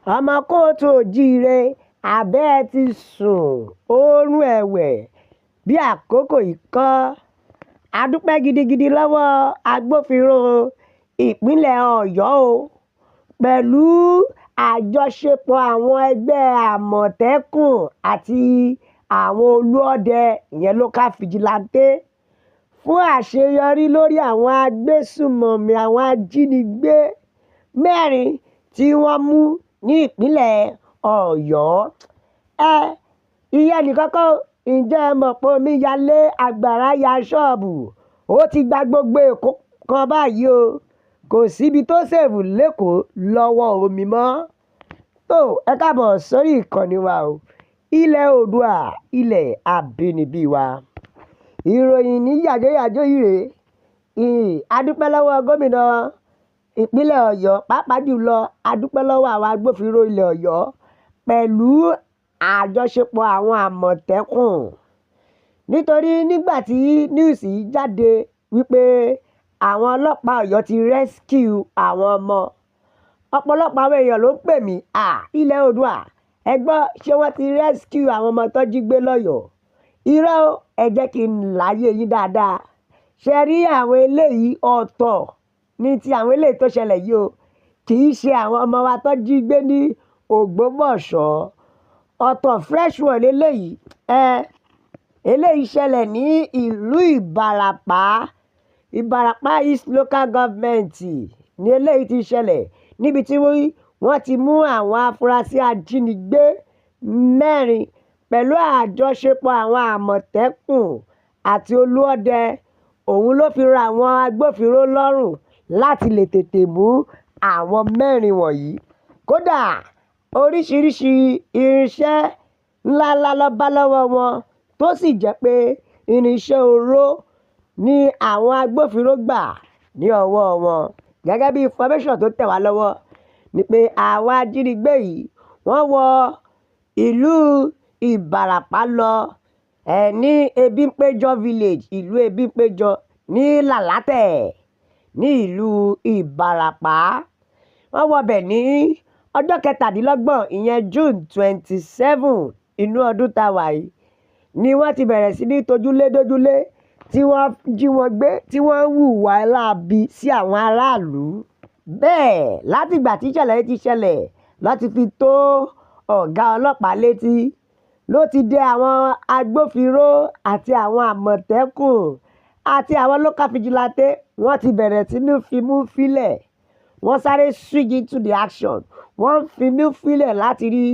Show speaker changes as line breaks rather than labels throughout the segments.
Ọmọ káàárọ̀ oòjíire, abẹ́ ẹ ti sùn oorun ẹ̀wẹ̀ bí àkókò yìí kọ́. A dúpẹ́ gidigidi lọ́wọ́ agbófinró ìpínlẹ̀ Ọ̀yọ́ o, pẹ̀lú àjọṣepọ̀ àwọn ẹgbẹ́ Àmọ̀tẹ́kùn àti àwọn olóòde, ìyẹn local vigilante, fún àṣeyọrí lórí àwọn agbésùnmọ̀mí, àwọn ajínigbé mẹ́rin tí wọ́n mú ní ìpínlẹ̀ Ọ̀yọ́. Ẹ ìyẹn nìkan kọ́ o, ǹjẹ́ ẹ mọ̀ pé omíyalé àgbàrá ya ṣọ́ọ̀bù? Ó ti gba gbogbo Èkó kan báyìí o. Kò síbi tó safe l'Ékòó lọ́wọ́ omi mọ́. Tó, ẹ káàbọ̀ sórí ìkànnì wa o. Ilẹ̀ Oòduà, ilẹ̀ abínibí wa. Ìròyìn ní yàjóyàjó yìí rèé. A dúpẹ́ lọ́wọ́ gómìnà ìpínlẹ̀ Ọ̀yọ́, pàápàá jùlọ a dúpẹ́ lọ́wọ́ àwọn agbófinró ilẹ̀ Ọ̀yọ́ pẹ̀lú àjọṣepọ̀ àwọn Àmọ̀tẹ́kùn. Nítorí nígbà tí news yìí jáde wípé àwọn ọlọ́pàá Ọ̀yọ́ ti rescue àwọn ọmọ, ọ̀pọ̀lọpọ̀ àwọn èèyàn ló ń pè mí, "À, ilẹ̀ Oòduà, ẹ gbọ́, ṣé wọ́n ti rescue àwọn ọmọ tó jí gbé lọ́yọ̀ọ́?" Irọ́ o, ẹ jẹ́ kí n láyé yín dáadáa. Ṣé rí àwọn eléyìí, ọ̀tọ̀ ní ti àwọn eléyìí tó ṣẹlẹ̀ yìí o. Kì í ṣe àwọn ọmọ wa tó jí gbé ní Ògbómọ̀ṣọ́. Ọ̀tọ̀, fresh one eléyìí. Ẹ eléyìí ṣẹlẹ̀ ní ìlú Ìbàràpá, Ìbàràpá East Local Government ní eléyìí ti ṣẹlẹ̀, níbi tí wọ́n ti mú àwọn afurasí ajínigbé mẹ́rin pẹ̀lú àjọṣepọ̀ àwọn Àmọ̀tẹ́kùn àti olóòde. Òun ló fi ra àwọn agbófinró lọ́rùn láti lè tètè mú àwọn mẹ́rin wọ̀nyí. Kódà, oríṣiríṣi irinṣẹ́ ńláńlá ló bá lọ́wọ́ wọn, tó sì jẹ́ pé irinṣẹ́ oró ni àwọn agbófinró gbà ní ọwọ́ wọn. Gẹ́gẹ́ bí information tó tẹ̀ wá lọ́wọ́ ni pé àwọn ajínigbé yìí, wọ́n wọ ìlú Ìbàràpá lọ ẹ̀ ní Ebípéjọ village, ìlú Ebípéjọ ní Làlátẹ̀ ní ìlú Ìbàràpá. Wọ́n wọ bẹ̀ ní ọjọ́ 27, ìyẹn June 27 inú ọdún tá wà yìí, ni wọ́n ti bẹ̀rẹ̀ sí ní tojúlé dójúlé tí wọ́n jí wọn gbé, tí wọ́n ń hùwà láabi sí àwọn aráàlú. Bẹ́ẹ̀ látìgbà tí ìṣẹ̀lẹ̀ yìí ti ṣẹlẹ̀ ló ti fi tó ọ̀gá ọlọ́pàá létí, ló ti dé àwọn agbófinró àti àwọn Àmọ̀tẹ́kùn àti àwọn local vigilante. Wọ́n ti bẹ̀rẹ̀ sí ní fimú fílẹ̀. Wọ́n sáré swing into the action. Wọ́n ń fimú fílẹ̀ láti rí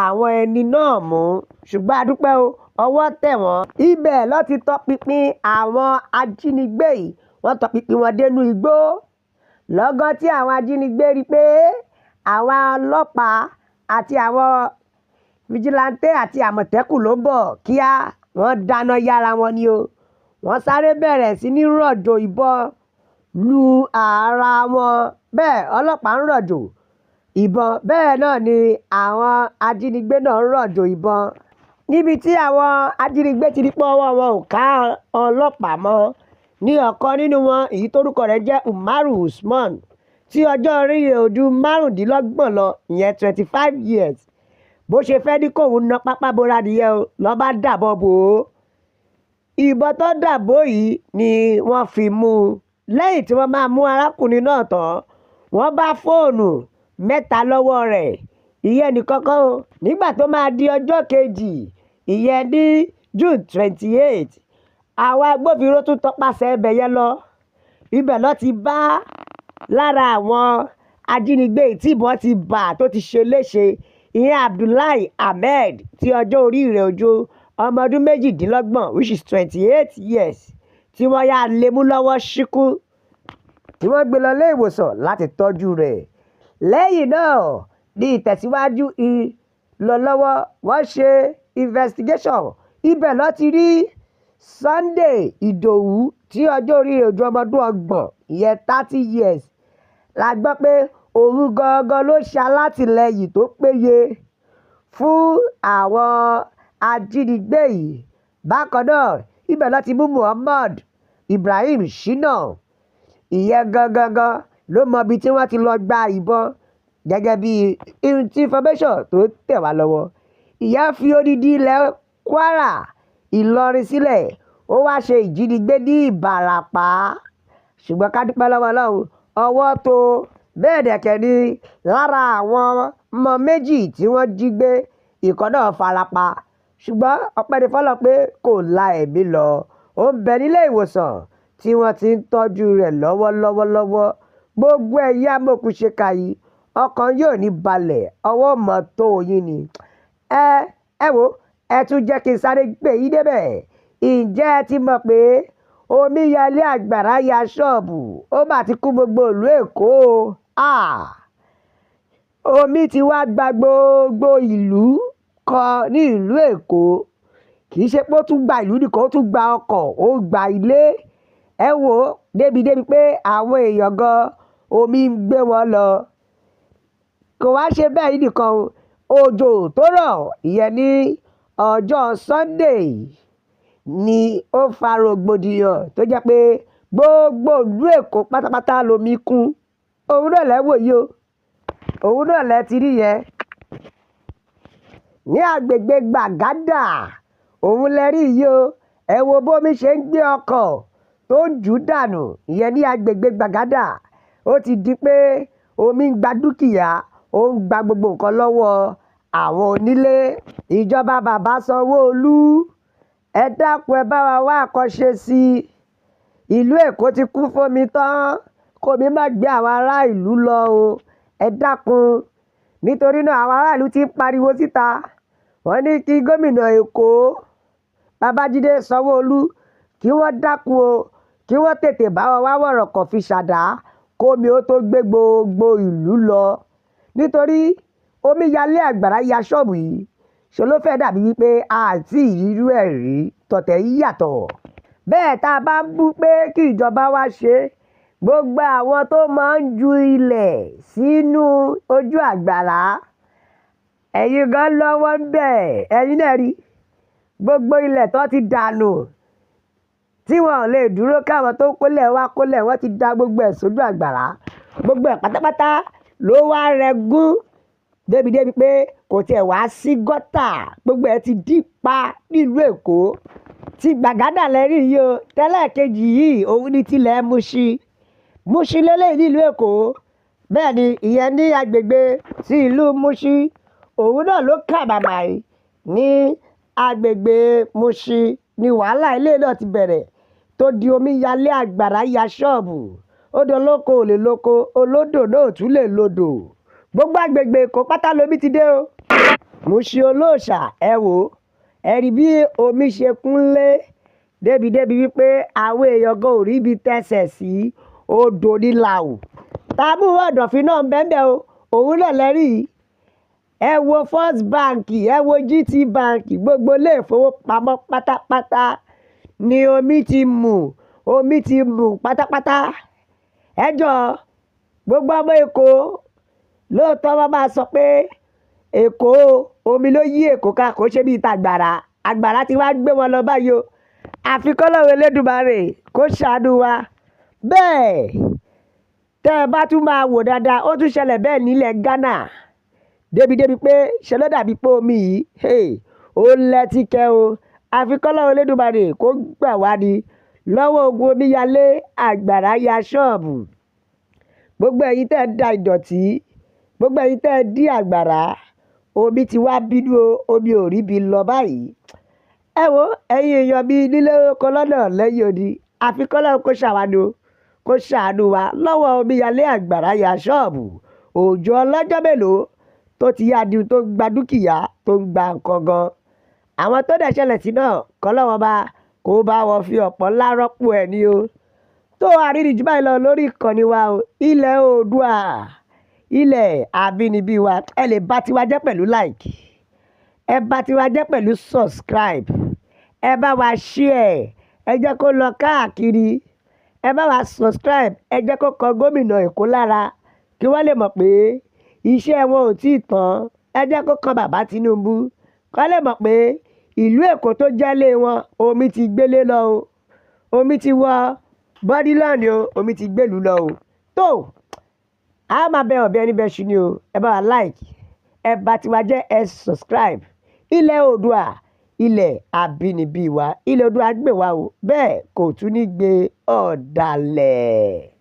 àwọn ẹni náà mú. Ṣùgbọ́n a dúpẹ́ o, ọwọ́ tẹ̀ wọ́n. Ibẹ̀ ló ti tọpinpin àwọn ajínigbé yìí. Wọ́n tọpinpin wọn dénú igbó. Lọ́gán tí àwọn ajínigbé rí pé àwọn ọlọ́pàá àti àwọn vigilante àti Àmọ̀tẹ́kùn ló ń bọ̀, kíá, wọ́n dáná yára wọn ni o. Wọ́n sáré bẹ̀rẹ̀ sí ní rọ̀jò ìbọn lu ara wọn. Bẹ́ẹ̀ ọlọ́pàá ń rọ̀jò ìbọn, bẹ́ẹ̀ náà ni àwọn ajínigbé náà ń rọ̀jò ìbọn. Níbi tí àwọn ajínigbé ti rí pé ọwọ́ wọn ò ká ọlọ́pàá mọ́, ní ọ̀kan nínú wọn, èyí tórúkọ rẹ̀ jẹ́ Umaru Usman, tí ọjọ́ orí rẹ̀ ò ju 25 lọ, ìyẹn 25 years. Bó ṣe fẹ́ ní kóun na pápá bora nìyẹn o, ló bá dàbọ̀ bò ó. Ìbọn tó dàbò yìí ni wọ́n fi mú un. Lẹ́yìn tí wọ́n máa mú arákùnrin náà tán, wọ́n bá fóònù mẹ́ta lọ́wọ́ rẹ̀. Ìyẹn nìkan kọ́ o. Nígbà tó máa di ọjọ́ kejì, ìyẹn ní June 28, àwọn agbófinró tún tọpasẹ̀ ibẹ̀ yẹn lọ. Ibẹ̀ ló ti bá lára àwọn ajínigbé tí ìbọn ti bà tó ti ṣe léṣe, ìyẹn Abdullahi Ahmed, tí ọjọ́ orí rẹ̀ ò ju ọmọ ọdún 28, which is 28 years, tí wọ́n yá lé mú lọ́wọ́ ṣíkún, tí wọ́n gbé lọ ilé ìwòsàn láti tọ́jú rẹ̀. Lẹ́yìn náà ní ìtẹ̀síwájú lọ lọ́wọ́, wọ́n ṣe investigation. Ibẹ̀ ló ti rí Sunday Ìdòwú, tí ọjọ́ orí rẹ̀ ò ju ọmọ ọdún 30, ìyẹn 30 years. La gbọ́ pé òun gangan ló ṣe alátìlẹyìn tó péye fún àwọn ajínigbé yìí. Bákan náà, ibẹ̀ ló ti mú Muhammad Ibrahim Shina. Ìyẹn gangan ló mọ ibi tí wọ́n ti lọ gba ìbọn. Gẹ́gẹ́ bí information tó tẹ̀ wá lọ́wọ́, ìyá fi odidi ilẹ̀ Kwara, Ìlọrin sílẹ̀, ó wá ṣe ìjínigbé ní Ìbàràpá. Ṣùgbọ́n ká dúpẹ́ lọ́wọ́ Ọlọ́run, ọwọ́ tó bẹ́ẹ̀ dẹ̀kẹ́ ni lára àwọn ọmọ méjì tí wọ́n jí gbé, ìkan náà farapa. Ṣùgbọ́n ọpẹ́ ní f'Ọlọ́run pé kò la ẹ̀mí lọ. Ó ń bẹ nílé ìwòsàn tí wọ́n ti ń tọ́jú rẹ̀ lọ́wọ́lọ́wọ́lọ́wọ́. Gbogbo ẹ̀yin amòòkùnṣìkà yìí, ọkàn yóò ní balẹ̀, ọwọ́ mọ́ tó yín ni. Ẹ wò, ẹ tún jẹ́ kí n sáré gbé yín débẹ̀. Ǹjẹ́ ẹ ti mọ̀ pé omíyalé àgbàrá ya ṣọ́ọ̀bù, ó mà ti kún gbogbo ìlú Èkó o. Omi ti wá gba gbogbo ìlú kan ní ìlú Èkó. Kì í ṣe pé ó tún gba ìlú nìkan, ó tún gba ọkọ̀, ó gba ilé. Ẹ wò ó débi débi pé àwọn èèyàn gan omi ń gbé wọn lọ. Kò wá ṣe bẹ́ẹ̀ nìkan o. Òjò tó rọ̀ ìyẹn ní ọjọ́ Sunday ni ó fa rògbòdìyàn tó jẹ́ pé gbogbo ìlú Èkó pátápátá lomi kún. Òun náà lẹ́ wò yìí o. Òun náà lẹ ti rí yẹn. Ní agbègbè Gbàgádà, òun lẹ rí yìí o. Ẹ wo bómi ṣe ń gbé ọkọ̀ tó ń jù dànù ìyẹn ní agbègbè Gbàgádà. Ó ti di pé omi ń gba dúkìá, ó ń gba gbogbo nǹkan lọ́wọ́ àwọn onílé. Ìjọba bàbá Sanwó-Olú, ẹ dákun, ẹ bá wa wá àkànṣe sí i. Ìlú Èkó ti kún fómi tán, kómi má gbé àwọn ará ìlú lọ o. Ẹ dákun. Nítorí náà àwọn ará ìlú ti ń pariwo síta. Wọ́n ní kí gómìnà Èkó, Babájídé Sanwó-Olú, kí wọ́n dákun o, kí wọ́n tètè bá wọn wá wọ̀rọ̀kọ̀ fi ṣàdá kómi ó tó gbé gbogbo ìlú lọ. Nítorí omíyalé àgbàrá ya ṣọ́ọ̀bù yìí, ṣe ló fẹ́ dàbí wípé a ti rírú ẹ̀ rí, tọ̀tẹ̀ yìí yàtọ̀. Bẹ́ẹ̀ tá a bá ń bú pé kí ìjọba wá ṣe, gbogbo àwọn tó máa ń ju ilẹ̀ sínú ojú àgbàrá, ẹ̀yin gan lọ́wọ́ ń bẹ̀, ẹ̀yin náà rí. Gbogbo ilẹ̀ tó ti dànù tí wọ́n ò lè dúró káwọn tó kólẹ̀ wá kólẹ̀, wọ́n ti da gbogbo ẹ̀ sójú àgbàrá. Gbogbo ẹ̀ pátápátá ló wá rẹgún débi débi pé kò tiẹ̀ wá sí gọ́tà. Gbogbo ẹ̀ ti dí pa nílùú Èkó. Ti Gbàgádà lẹ rí yìí o. Tẹ́lẹ̀ kejì yìí, òun ni tilẹ̀ Mushin. Mushin lélẹ̀ nílùú Èkó. Bẹ́ẹ̀ ni ìyẹn ní agbègbè tí ìlú Mushin. Òun náà ló kàbàbà yìí ní agbègbè Mushin ni wàhálà ilé náà ti bẹ̀rẹ̀ tó di omíyalé àgbàrá ya ṣọ́ọ̀bù. Ó di olóko ò lè lóko, olódò náà ò tún lè lodò. Gbogbo agbègbè Èkó pátá lomi ti dé o. Mushin olóòṣà, ẹ wò ó. Ẹ rí bí omi ṣe kúnlé débi débi wípé àwọn èèyàn gan ò rí ibi tẹ́sẹ̀ sí, odò ní làwù. Tàbí ọ̀dọ̀fin náà ń bẹ́ẹ̀ bẹ́ẹ̀ o. Òun náà lẹ rí yìí. Ẹ wo First Bank, ẹ wo GT Bank, gbogbo ilé ìfowópamọ́ pátápátá ni omi ti mù, omi ti mù pátápátá. Ẹ jọ, gbogbo ọmọ Èkó, lóòótọ́ wọ́n máa sọ pé Èkó, omi ló yí Èkó ká, kò ṣe bí ìta àgbàrá. Àgbàrá ti wá gbé wọn lọ báyìí o. Àfi k'Ọlọ́run Elédùmarè kó ṣàánú wa. Bẹ́ẹ̀, tẹ́ ẹ bá tún máa wò dáadáa, ó tún ṣẹlẹ̀ bẹ́ẹ̀ nílẹ̀ Ghana. Débi débi pé ṣe ló dàbí pé omi yìí, hey, ó lẹ́tíkẹ́ o. Àfi k'Ọlọ́run Elédùmarè kó gbà wá ní lọ́wọ́ ogun omíyalé àgbàrá ya ṣọ́ọ̀bù. Gbogbo ẹ̀yin tẹ́ ẹ da ìdọ̀tí, gbogbo ẹ̀yin tẹ́ ẹ dí àgbàrá, omi ti wá bínú o, omi ò rí bí lọ báyìí. Ẹ wò, ẹ̀yin èèyàn mi nílé oko lọ́nà lẹ́yìn odi, àfi k'Ọlọ́run kó ṣàwàdù, kó ṣàánú wa lọ́wọ́ omíyalé àgbàrá ya ṣọ́ọ̀bù. Òjò ọlọ́jọ́ mélòó tó ti yá di tó ń gba dúkìá, tó ń gba nǹkan gan. Àwọn tó dẹ̀ ṣẹlẹ̀ sí náà, k'Ọlọ́run ọba kó bá wọn fi ọ̀pọ̀ ńlá rọ́pò ẹ̀ ní o. Tó àrírí jù báyìí lọ lórí ìkànnì wa o. Ilẹ̀ Oòduà, ilẹ̀ àbínibí wa. Ẹ lè bá tiwa jẹ́ pẹ̀lú like, ẹ bá tiwa jẹ́ pẹ̀lú subscribe, ẹ bá wa share, ẹ jẹ́ kó lọ káàkiri, ẹ bá wa subscribe, ẹ jẹ́ kó kan gómìnà Èkó lára kí wọ́n lè mọ̀ pé iṣẹ́ wọn ò tí ì tán. Ẹ jẹ́ kó kan bàbá Tinubu kí wọ́n lè mọ̀ pé ìlú Èkó tó jẹ́lé wọn, omi ti gbélé lọ o. Omi ti wọ Bourdillon o, omi ti gbélú lọ o. Tó A máa bẹ ọ̀bẹ ẹni bẹ́ẹ̀ ṣu ni o. Ẹ bá wa like, ẹ bá tiwa jẹ́, ẹ subscribe. Ilẹ̀ Oòduà, ilẹ̀ àbínibí wa, ilẹ̀ Oòduà gbè wá o, bẹ́ẹ̀ kò tún ní gbé ọ̀dàlẹ̀.